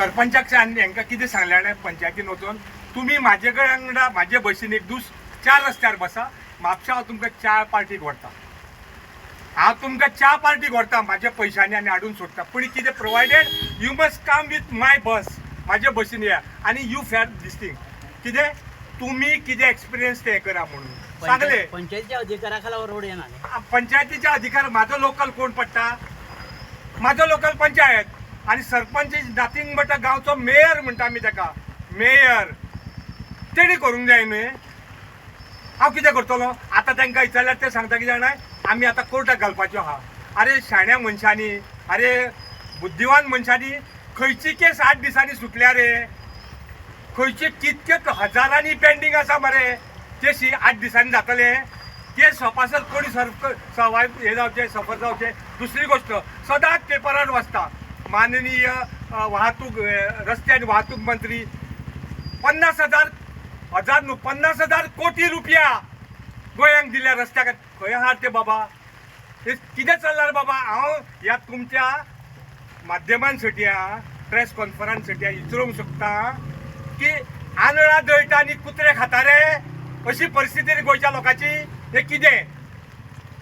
सरपंचाक आनी हांकां कितें सांगलें जाणा, पंचायतीन वचोन तुमी म्हाजे कडेन वांगडा म्हाजे बशीन एक दीस चार रस्त्यार बसा, म्हापशा हांव तुमकां च्या पार्टीक व्हरता, हांव तुमकां च्या पार्टीक व्हरता म्हाज्या पयशांनी आनी हाडून सोडटा. पूण कितें, provided you must come with my bus, म्हाज्या बशीन या आनी you fair these thing. कितें तुमी कितें एक्सपिरियन्स ते करा म्हणून सांगलें. पंचायतीच्या अधिकाराखाला हो रोड येणार न्ही. पंचायतीच्या अधिकार म्हाजो लोकल कोण पडटा? म्हाजो लोकल पंचायत आनी सरपंच is nothing but गांवचो मेयर म्हणटा आमी ताका, मेयर. तेणी करूंक जाय न्हय. हांव कितें करतलो आतां? तांकां विचारल्यार ते सांगता, कितें जाणा, आमी आतां कोर्टाक घालपाच्यो आहा. अरे शाण्या मनशांनी, अरे बुद्धिवान मनशांनी, खंयची केस 8 दिसांनी सुटल्या रे? खंयचे कितके हजारांनी पेंडींग आसा मरे. ते शी 8 दिसांनी जातले ते सोपासर कोणी सर सवाय हे जावचे, सफर जावचे. दुसरी गोष्ट, सदांच पेपरार वाचता, माननीय वाहतूक रस्ते आनी वाहतूक मंत्री 50,000, हजार न्हू, 50,000 कोटी रुपया गोंयांक दिल्या रस्त्याक. खंय आहात ते बाबा? हे कितें चल्लां रे बाबा? हांव ह्या तुमच्या माध्यमान सट्या, प्रेस कॉन्फरन्स सट्या विचारूंक शकता की आंधळा दळटा आनी कुत्रे खाता रे, अशी परिस्थिती रे गोंयच्या लोकांची. हे कितें?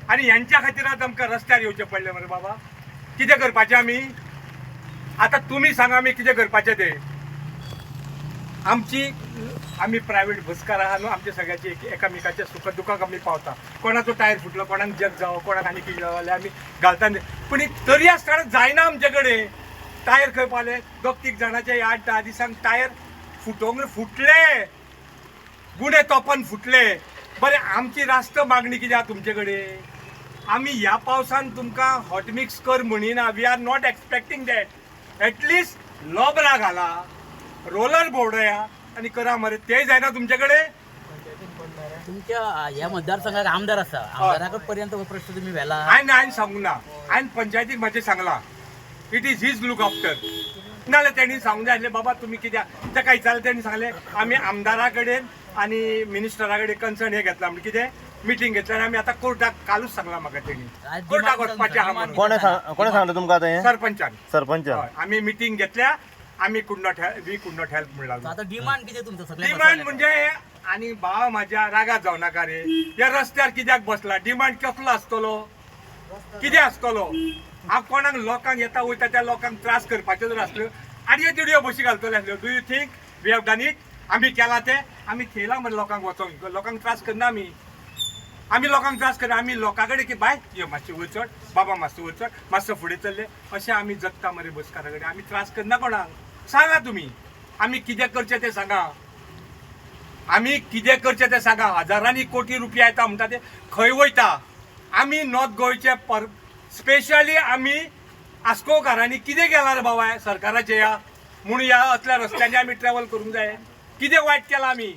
आनी हेंच्या खातीर आतां आमकां रस्त्यार येवचें पडलें मरे बाबा. कितें करपाचें आमी आतां? तुमी सांगा, आमी कितें करपाचें तें. आमची आमी प्रायवेट बसकार आहा न्हू, आमच्या सगळ्याची एकामेकाच्या सुख दुखाक आमी पावता. कोणाचो टायर फुटलो, कोणाक जग जावं, कोणाक आनी कितें जावं जाल्यार आमी घालता न्ही. पूण तरी आसतना जायना. आमचे कडेन टायर खंय पावले? दोग तीग जाणाचे 8-10 दिसांक टायर फुटोवंक फुटले, गुणे तोपान फुटले. बरें, आमची राष्ट्र मागणी कितें आहा तुमचे कडेन? आमी ह्या पावसान तुमकां हॉट मिक्स कर म्हणिना, we are not expecting that. At least लोबरा घाला, रोलर भोंवडया आनी करा मरे. तेय जायना तुमचे कडेन. तुमच्या ह्या मतदारसंघात आमदार आसा, आमदारा पर्यंत हो प्रश्न तुम्ही व्हेला? हांवें हांवें सांगूंक ना. हांवें पंचायतीक म्हाजें सांगलां, it is his look after. नाजाल्यार तेणी सांगूंक जाय आसलें, बाबा तुमी कित्याक ताका विचारलें. तेणी सांगलें, आमी आमदारा कडेन आनी मिनिस्टरा कडेन कन्सर्न हे घेतला, म्हणजे कितें मिटींग घेतल्या आनी आमी आतां कोर्टाक, कालूच सांगलां म्हाका तेणी, कोर्टाक वचपाचें आहा म्हणून. कोणे सांगलें तुमकां आतां हें? सरपंचान. सरपंचान. हय, आमी मिटींग घेतल्या, आमी could not, we could not help म्हणला. आता डिमांड कितें तुमचं सगळ्या डिमांड म्हणजे, आनी भाव माझ्या, रागात जावं नाका रे. ह्या रस्त्यार कित्याक बसला? डिमांड कसलो आसतलो? कितें आसतलो? हांव कोणाक लोकांक येता वयता त्या लोकांक त्रास करपाचें जर आसल्यो, आडयो तिडयो बशी घालतले आसल्यो. Do you think we have done it? आमी केलां तें? आमी थेयला मरे लोकांक वचोंक. लोकांक त्रास करना आमी. आमी लोकांक त्रास करना. आमी लोकां कडेन की बाय यो मातशें वयर चड, बाबा मातसो वयर चड, मातसो फुडें चल्ले, अशें आमी जगता मरे बसकारा कडेन. आमी त्रास करना कोणाक. सांगा तुमी, आमी कितें करचें तें सांगा. आमी कितें करचें तें सांगा. हजारांनी कोटी रुपया येता म्हणटा, ते खंय वयता? आमी नॉर्थ गोंयचे पर स्पेशली आमी आस्कोवकारांनी कितें केलां रे बाबा सरकाराचे ह्या, म्हूण ह्या असल्या रस्त्यांनी आमी ट्रॅव्हल करूंक जाय? कितें वायट केलां आमी?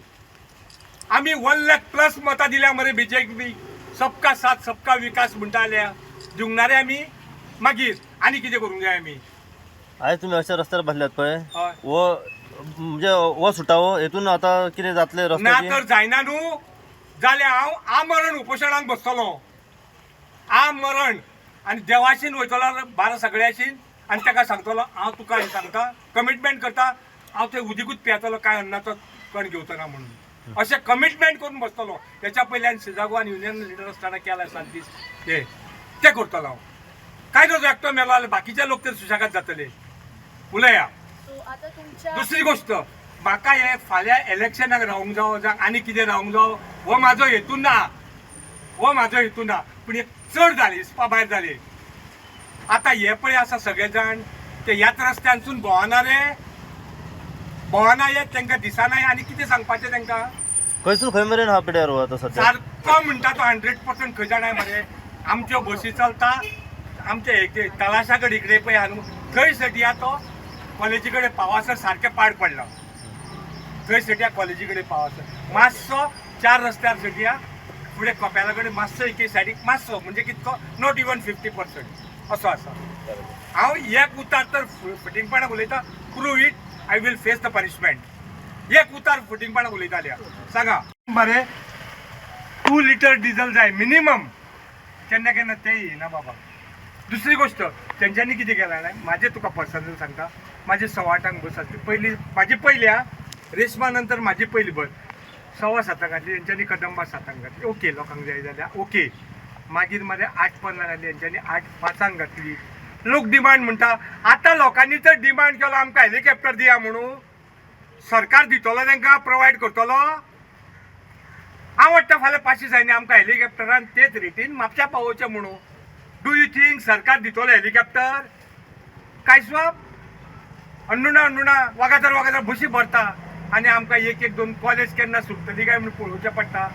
आमी 1 लाख प्लस मतां दिल्या मरे बीजेपी. सबका साथ सबका विकास म्हणटाले, दिवंक ना रे आमी? मागीर आनी कितें करूंक जाय आमी? आयज तुमी अशा रस्त्यार बसल्यात पळय, हय. हो म्हणजे हो सुटावो हेतून आतां कितें जातलें ना रस्त्याची? तर जायना न्हू जाल्यार हांव आमरण उपोशणाक बसतलो, आमरण. आनी देवाशीन वयतलो, बारा सगळ्याशीन, आनी ताका सांगतलो, हांव तुका हें सांगता, कमिटमेंट करता, हांव थंय उदीकूच पियेतलो, कांय अन्नाचो कण घेवचो ना म्हणून. अशें कमिटमेंट करून बसतलो. हेच्या पयल्यान सिजागो आनी युनियन लिडर आसतना केला 7 दीस हे ते करतलो हांव. काय नजो, एकटो मेलो जाल्यार बाकीचे लोक तर सुशेगाद जातले. उलया. सो आता तुमच्या दुसरी गोष्ट, म्हाका हे फाल्यां इलेक्शनाक रावंक जावो जावं आनी कितें रावंक जावो, हो म्हाजो हेतू ना, हो म्हाजो हेतू ना. पूण एक चड जाली, हिसपा भायर जाली. आतां हे पळय आसा सगळे जाण, ते ह्याच रस्त्यानसून भोंवना रे, भोंवना येत तांकां दिसना. आनी कितें सांगपाचें तांकां? खंयसून खंय मेरेन हा पिड्यार हो आतां सद्या? सारको म्हणटा तो 100%. खंय जाणाय मरे, आमच्यो बसी चलता आमचे एक तलाशा कडेन इकडे पळय हा न्हू, थंय सद्या तो कॉलेजी कडेन पावासर सारकें पाड पडला. थंय सद्या कॉलेजी कडेन पावासर मातसो चार रस्त्यार सद्या फुडें कपेला कडेन मातसो एके सायडीक मातसो, म्हणजे कितको, not even 50% असो आसा. हांव एक उतार तर फटींगपणाक उलयता, prove it, I will face the punishment. एक उतार फटींगपणाक उलयताल्या सांगा मरे. 2 लिटर डिझल जाय मिनिमम, केन्ना केन्ना ते येना बाबा. दुसरी गोष्ट, तेंच्यांनी कितें केलां जाणा, म्हाजें तुका पर्सनल सांगता. माझी 8:15 बस आसली पयली, म्हाजी पयली आं, रेशमा नंतर म्हाजी पयली बस 7:15 घातली तेंच्यांनी. कदंबा 7 घातली, ओके, लोकांक जाय जाल्यार ओके. मागीर मरे 8:15 घातली तेंच्यांनी, 8:05 घातली. लोक डिमांड म्हणटा. आतां लोकांनी तर डिमांड केलो आमकां हेलिकॉप्टर दिया म्हणून, सरकार दितलो तांकां, प्रोवायड करतलो? हांव वाडटा फाल्यां पाशी जायना आमकां हेलिकॉप्टरान तेच रेटीन म्हापशा पावोवचें म्हणून. Do you think सरकार दितलो हेलिकॉप्टर? काय स्वाब अंडुणा अंडुणा वागातर वागातर बशी भरता आनी आमकां एक एक दोन कॉलेज केन्ना सुट्टली काय म्हणून पळोवचें पडटा.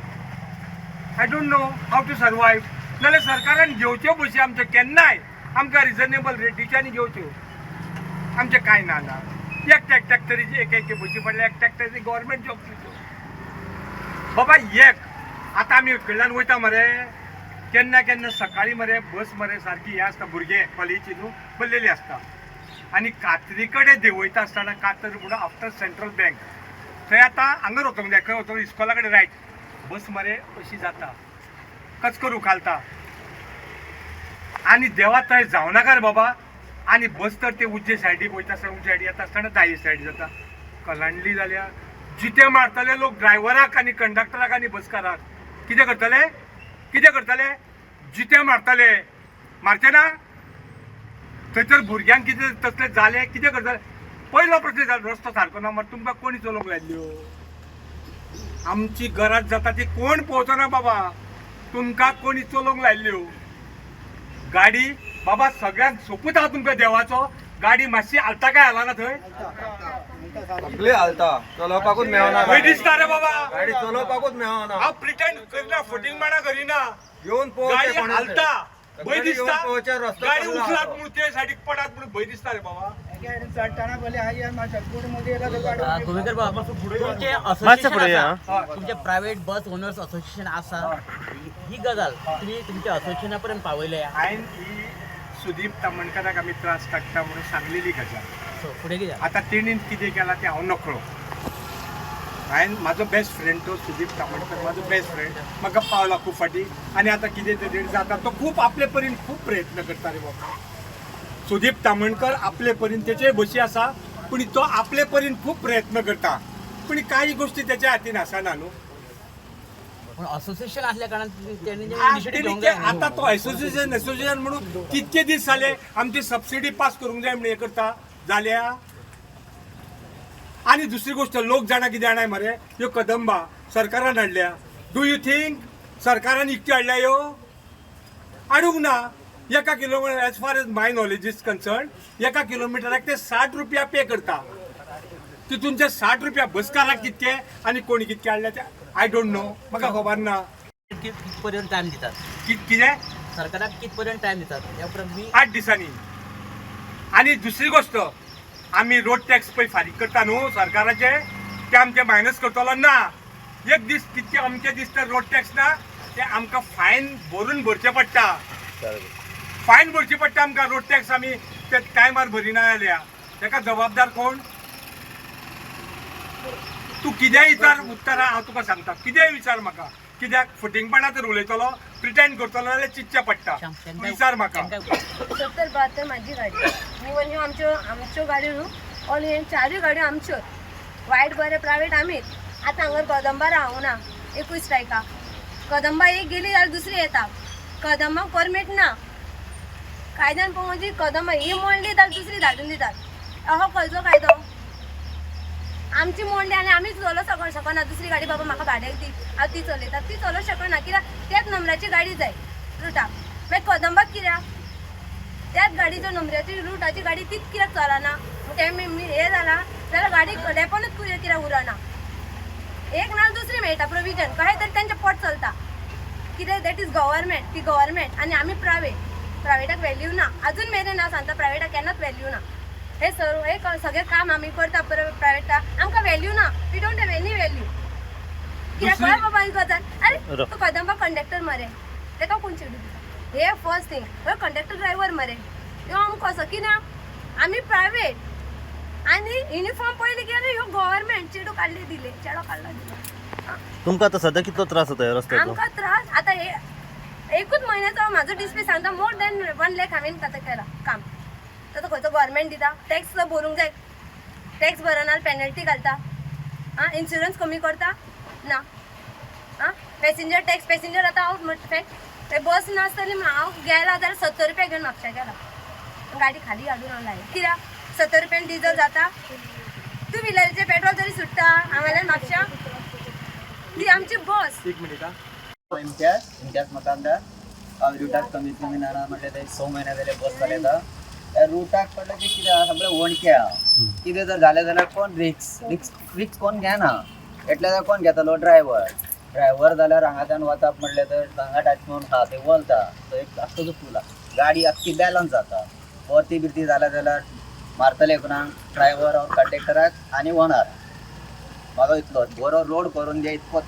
I don't know how to survive. नाल्यार सरकारान घेवच्यो बशी आमच्यो केन्नाय, आमकां रिजनेबल रेटीच्यानी घेवच्यो. आमचें कांय ना ना, एकट्या एकट्याक तरी एक एक बशी पडल्या, एकट्या एकट्याक गव्हर्मेंट जॉब दिवच्यो बाबा. एक आतां आमी कडल्यान वयता मरे, केन्ना केन्ना सकाळीं मरे बस मरे सारकी हें आसता, भुरगे कॉलेजी न्हू भरलेली आसता आनी कातरी कडेन देंवयता आसतना, कातर म्हणून आफ्टर सेंट्रल बँक, थंय आतां हांगा वचोंक जाय, खंय वचोंक, इस्कोला कडेन रायट बस मरे अशी जाता, कचकर उखालता आनी देवा थंय जावनाका रे बाबा. आनी बस तर ते उजवे सायडीक वयता आसतना, उजवे सायडी येता आसतना दाये सायडी जाता, कलांडली जाल्या जिते मारतले लोक ड्रायव्हराक आनी कंडक्टराक आनी बसकाराक. कितें करतले, कितें करतले? जिते मारतले, मारचे ना? थंयसर भुरग्यांक कितें तसलें जालें, कितें करतले? पयलो प्रश्न जालो, रस्तो सारको ना मरे, तुमकां कोणी चलोवंक लायल्ल्यो? आमची गरज जाता ती कोण पळोवचो ना बाबा. तुमकां कोणी चलोवंक लायल्ल्यो गाडी बाबा? सगळ्यांक सोपूत आहा तुमकां देवाचो, गाडी मातशी हालता काय हालना थंय? सगळे हालता, चलोवपाकूच मेळना. खंय दिसता रे बाबा? गाडी चलोवपाकूच मेळना. हांव प्रिटेंड करिना, फटींगपणा करिना. येवन गाडी पळोवचें. हालता, भंय सगळ्यांनी येवन दिसता. पळोवचें, रस्तो गाडी कसलो उखलात आसा. म्हणून ते सायडीक पडात म्हणून भंय दिसता रे बाबा. चडटाना पयलीं हाय मातशें गोवेकर बाब, तुमचें मातशें असोसिएशन फुडें या. आसा, तुमचें प्रायव्हेट बस ओनर्स असोसिएशन आसा, ही गजाल तुमी तुमच्या असोसिएशना पर्यंत पावयल्या? हांवें ही सुदीप तामणकाराक आमी त्रास काडटा म्हणून सांगलेली गजाल. सो फुडें कितें जालें? आतां तेणीन कितें केलां तें हांव नकळो. हांवें म्हाजो बेस्ट फ्रेंड तो सुदीप तामणकर, म्हाजो बेस्ट फ्रेंड, म्हाका पावला खूब फाटीं आनी आतां कितें तेजेर जाता, तो खूब आपले परीन खूब प्रयत्न करता रे बाबा. सुदीप तामणकर आपले परीन, तेचे बशी आसा, पूण तो आपले परीन खूब प्रयत्न करता, पूण कांय गोश्टी तेच्या हातीन आसना न्हू. पूण असोसिएशन असल्या कारणान तेणी जे इनिशिएटीव तेणी घेवंक ते जाय न्हू. आतां तो एसोसिएशन एसोसिएशन म्हणून कितके दीस जाले आमची सबसिडी पास करूंक जाय म्हणून हें करता जाल्या. आनी दुसरी गोश्ट, लोक जाणा कितें जाणाय मरे, ह्यो कदंबा सरकारान हाडल्या. Do you think सरकारान इकत्यो हाडल्या? ह्यो हाडूंक ना. एका kilometre, as far as my knowledge is concern, एका किलोमिटराक ते 60 रुपया पे करता. तितून ते 60 रुपया बसकाराक कितके आनी कोणी कितके हाडल्या ते I don't know, म्हाका खबर ना. कित पर्यंत टायम दितात? कितें? सरकाराक कित पर्यंत टायम दितात ह्या उपरांत तुमी? 8 दिसांनी. आनी दुसरी गोश्ट, आमी रोड टॅक्स पळय फारीक करता न्हू सरकाराचे, ते आमचे मायनस करतलो ना. एक दीस कितके अमके दीस तर रोड टॅक्स ना, ते आमकां फायन भरून भरचें पडटा, फायन भरची पडटा आमकां. रोड टॅक्स आमी ते टायमार भरिना जाल्यार ताका जबाबदार कोण? तूं कितेंय विचार, उत्तरां हांव तुका सांगता. कितेंय विचार म्हाका, कित्याक फटींगपणा तर उलयतलो, प्रिटेंड करतलो जाल्यार चिंतचें पडटा. तूं विचार म्हाका. 70-72 माझी गाडी. इवन ह्यो आमच्यो आमच्यो गाडयो न्हू, ऑल हे चारूय गाडयो आमच्यो. वायट बरें प्रायवेट आमीच. आतां हांगर कदंबा रावना, एकूय स्ट्रायका. कदंबा एक गेली जाल्यार दुसरी येता. कदंबाक परमीट ना कायद्यान पळोवंक, म्हणजे कदंबा ही मोडली जाल्यार दुसरी धाडून दितात. अहो खंयचो कायदो? आमची मोडली आनी आमीच चलोवंक शकना दुसरी गाडी. बाबा म्हाका भाड्याक दी, हांव ती चलयता. ती चलोवंक शकना कित्याक त्याच नंबराची गाडी जाय रुटाक. मागीर कदंबाक कित्याक त्याच गाडीच्या नंबराची रुटाची गाडी तीच कित्याक चलना? तें हें जालां जाल्यार गाडी डेपोनूच कित्याक उरना? एक ना दुसरी मेळटा प्रोविजन, कशें तरी तेंचें पोट चलता. कितें that is government, ती गव्हर्मेंट आनी आमी प्रायवेट. प्रायवेटाक व्हॅल्यू ना अजून मेरेन. हांव सांगता, प्रायवेटाक केन्नाच व्हॅल्यू ना. हे सर्व हे सगळें काम आमी करता प्रायवेटाक, आमकां व्हॅल्यू ना. We don't have any value. कित्याक कळ्ळें बाबा ही गजाल? अरे तो कदंबा कंडक्टर मरे, तेका कोण चेडूं दिता? हे फर्स्ट थिंग, हो कंडक्टर ड्रायव्हर मरे, ह्यो आमकां कसो की ना आमी प्रायवेट आनी युनिफॉर्म पयलीं गेले, ह्यो गव्हर्मेंट चेडू काडले दिले, चेडो काडलो दिले. तुमकां आतां सद्या कितलो त्रास जाता ह्या रस्त्याचो? आमकां त्रास आतां हे एकूच म्हयन्याचो म्हाजो डिस्प्ले सांगता, मोर दॅन 1 लॅक हांवें आतां केला काम. आतां खंयचो गव्हर्मेंट दिता टॅक्स सुद्दां भरूंक जाय. टॅक्स भरना पेनल्टी घालता. आं, इन्शुरन्स कमी करता ना. आं, पॅसेंजर टॅक्स, पॅसेंजर आतां हांव फॅक्ट बस नासतली म्हणून हांव गेला जाल्यार 70 रुपया घेवन म्हापशा गेला, गाडी खाली हाडून हांव लायला. कित्याक 70 रुपयान डिजल जाता? टू व्हिलराचें पेट्रोल तरी सुट्टा हांगाल्यान म्हापशा. ती आमची बस. एक मिनिट हा. इम्तियाज इम्तियाज मकानदार. हांव रुटाक कमीत कमी ना म्हटल्यार ते 6 म्हयने जाले बस चलयता. त्या रुटाक पडलें की कितें आहा सगळें वणके आहा. कितें जर जालें जाल्यार कोण रिक्स रिक्स रिक्स कोण घेना. एटले जाल्यार कोण घेतलो ड्रायव्हर. ड्रायव्हर जाल्यार हांगाच्यान वचप म्हटलें तर हांगा टच करून आहा ते वलता तो एक आख्खो जो पूल आहा गाडी आख्खी बॅलन्स जाता. परती बिरती जाल्या जाल्यार मारतले कोणाक ड्रायव्हर और कंडक्टराक आनी ओनर. म्हाका इतलो बरो रोड करून दी इतकोच.